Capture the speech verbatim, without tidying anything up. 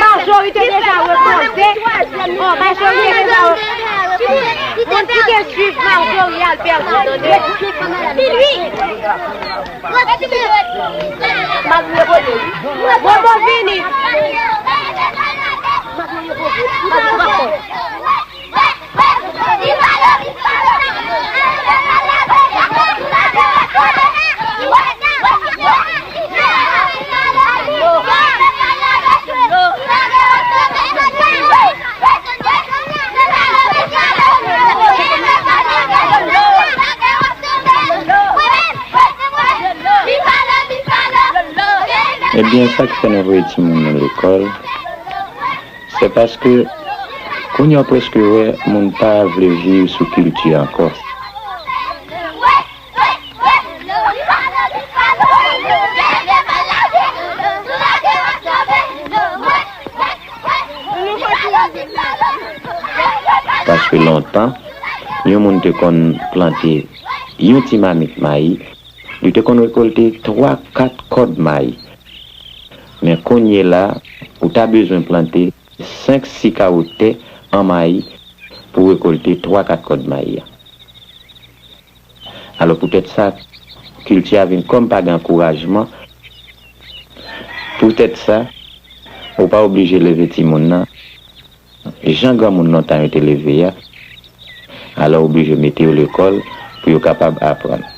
Majorite deja repoze. Bon, majorite deja repoze. Moun ki te swiv Marjorie al pèdi, tande. Bobo vini. Ebyen, sa ki fè nou voye timoun nou lekòl, se paske kounye a w prèske wè moun pa vle viv sou kilti ankò. Paske lontan, yon moun te konn plante yon ti mamit mayi, li te konn rekolte twa, kat kòd mayi. Men kounye la, ou ta bezwen plante senk, sis kawo tè an mayi pou rekolte twa, kat kòd mayi a. Alò, poutèt sa, kilti a vin kòm pa gen ankourajman. Poutèt sa, ou pa oblije leve timoun nan jan granmoun lontan yo te leve a. Alò, ou oblije mete yo lekòl pou yo kapab aprann.